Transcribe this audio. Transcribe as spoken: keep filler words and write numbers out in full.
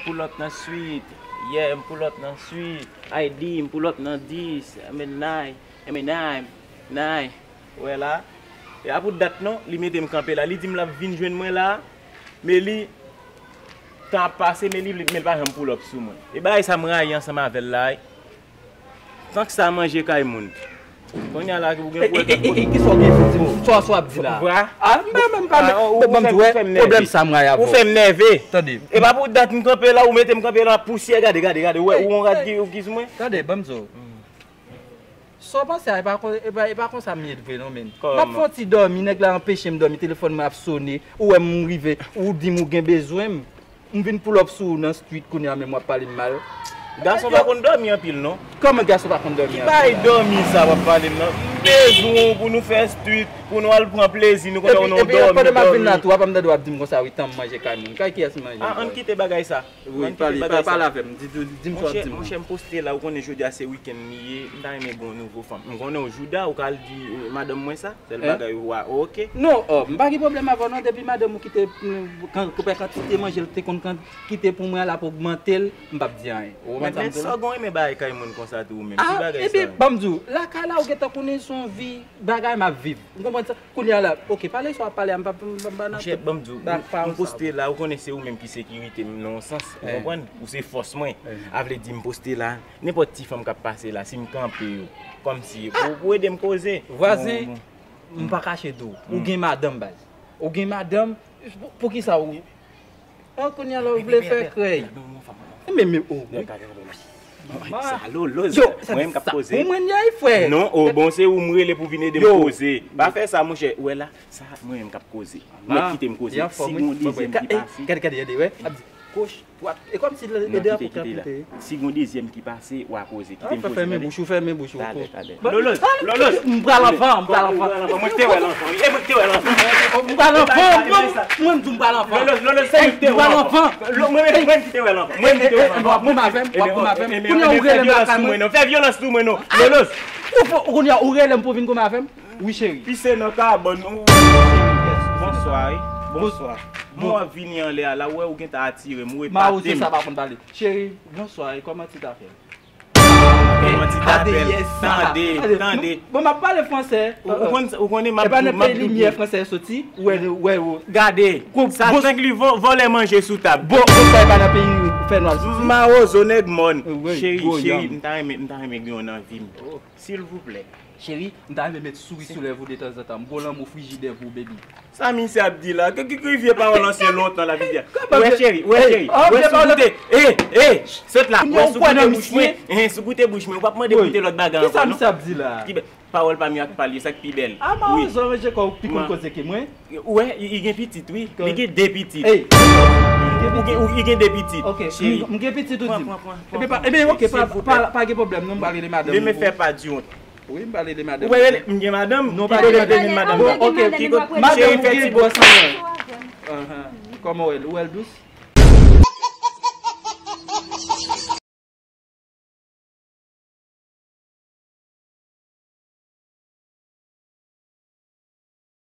Pull up nan suit. Yeah, m pull up nan suit. I D, m pull up nan dis. M nine, m nine, nine. Wè la. E a pou dat non, li mete m kanpe la. Li di m l ap vin jwenn mwen la. Men li, tan ap pase, men li, men li pa janm pull up sou mwen. E bagay sa m rayi ansanm avè l la. Tank sa manje kay moun. Kounye a la, ou gen pwoblèm. E, e, e, e, kisa w gen pou di m? Sa w ap di la? Vwa? Ah, m pa, m pa, ah, ou, ou ban m di, wè, pwoblèm sa m rayi avè w. Ou fè m nève. Tande. E pa pou dat m kanpe la, ou mete m kanpe la, pousyè, gade, gade, gade, wè, ou yon rad ki, ou ki sou mwen. Tande, ban m di w. Sa w panse a, e pa kon, e pa, e pa konsa m ye vre non, men. M ap fè yon ti dòmi, nèg la anpeche m dòmi, telefòn mwen ap sone, ou wè m rive, ou di m ou gen bezwen m. M vin pull up sou ou nan street kounye a menm w ap pale m mal. Gason pa konn dòmi anpil non. Kòman gason pa konn dòmi anpil? Ki bagay dòmi sa w ap pale m nan? M bezwen w pou nou fè street, pou nou al pran plezi nou konnen w nan dòmi. Epi pandan m ap vin la tou, w ap tande w ap di m konsa wi, tan m manje kay moun. Kay kiyès m manje? Ah, ann kite bagay sa. Wi, pale, pale avè m. Di, di, di m sa w ap di m. Monchè, monchè, m poste la, ou konnen jodi a se wikenn li ye, m ta renmen gen yon nouvo fanm. M konnen w jouda, ou ka al di eh, madanm mwen sa? Sèl bagay ou a, oke. Non, oh, m pa gen pwoblèm avè w non, depi madanm ou kite, mm, kan, kantite manje l te konn kan-, kite pou mwen la pou ogmante l, m p ap di anyen. Ou konprann sa m di w la? Sa w gon renmen bagay kay moun konsa tou ou menm, ki bagay sa? Ah, ebyen, ban m di w, lakay la ou gentan konnen se yon vi bagay m ap viv. Ou konprann sa? Kounye a la, oke, pale sa w ap pale a, m p ap, m p ap nan tout. Monchè, ban m di w, m poste la, ou konnen se ou menm ki sekirite m nan yon sans, ou konprann? Ou se fòs mwen. A vle di m poste la, nenpòt ti fanm k ap pase la, si m kanpe yo, kòmsi, pou, pou ede m koze. Vwazen, m pa kache di w, ou gen madanm, baz. Ou gen madanm, pou, poukisa ou, an, kounye a la, ou vle fè krèy. Men, men, oh, wi. Sa, Loloz, mwen menm k ap koze. Pou mwen, y a frè. Non, oh, bon, se ou m rele pou vin ede m koze. Pa fè sa, monchè. Ou wè la, sa, mwen menm k ap koze. Ou mèt kite m koze. Si gon dezyèm ki pase. Gade, gade, gade, wè. Ap di, goch, dwat. E kòmsi ede a pou kanpe. Si gon dezyèm ki pase, w a koze. Kite m koze. Fèmen bouch ou, fèmen bouch ou. Talè, talè. Loloz, Loloz. M pral anvan, m pral anvan. Mwen ki te wè l anvan. E mwen ki te wè l anvan. M pral anvan. Mwen, m di w m pral anvan. Loloz, Loloz, se mwen ki te wè l anvan. Mwen, mwen ki te wè l anvan. Mwen ki te wè l anvan. W ap goumen avè m, w ap goumen avè m. Kounye a ou rele m lakay mwen. Fè vyolans sou mwen non. Loloz. Ou fò, kounye a ou rele m pou vin goumen avè m? Wi, cheri. Pise nan kabann ou. Bonswa, wi. Bonswa. Bon, w ap vini anlè a la, ou wè ou gentan atire m, ou epate m. Mawozo sa pa konn pale. Cheri, bonswa, e kòman ti afè? Kòman ti afè? Tande, tande. Bon, m ap pale fransè. Ou, ou konn, ou konnen m ap... E pa nan peyi limyè fransè soti, ou wè, ou wè, ou. Gade, sa tank li vo-, vòlè manje sou tab. Bon, bonswa, e pa nan peyi fè nwa soti. Mawozo, nèg mòn. Cheri, cheri, m ta renmen, m ta renmen gen yon nan vi m. Silvouplè. Cheri, m ta renmen met souri sou lèv ou detanzantan. M gon lanmou frijidè pou ou, baby. Sa misye ap di la? Ki, ki, ki vye pawòl ansyen lontan la, vye? Ou wè cheri, ou wè cheri, ou wè si w goute, eh, eh, sot la, ou wè si w goute bouch mwen, eh, si w goute bouch mwen, ou p ap mande pou te lòt bagay ankò non. Kisa misye ap di la? Ki bè-, pawòl pa m yo ak pa l yo, sa k pi bèl. A, mawozo, ranje kò w pi konn koze ke mwen. Ou wè, li, li gen pitit, wi. Li gen de pitit. Ou gen, ou, li gen de pitit. Ok, cheri. M, m gen pitit ou di m. Pran, pran, pran, pran. Ebyen, pa, ebyen, ok, pa, pa, pa gen pwoblèm, non, m pa rele madanm. Ne me fais pas de honte. Wi, m pa rele madanm. Ou pa rele, m gen madanm. Non, pa gen madanm. Bon, ok. Madanm ou gen gwòs anpil. Kòman w wè l? Ou wè l dous?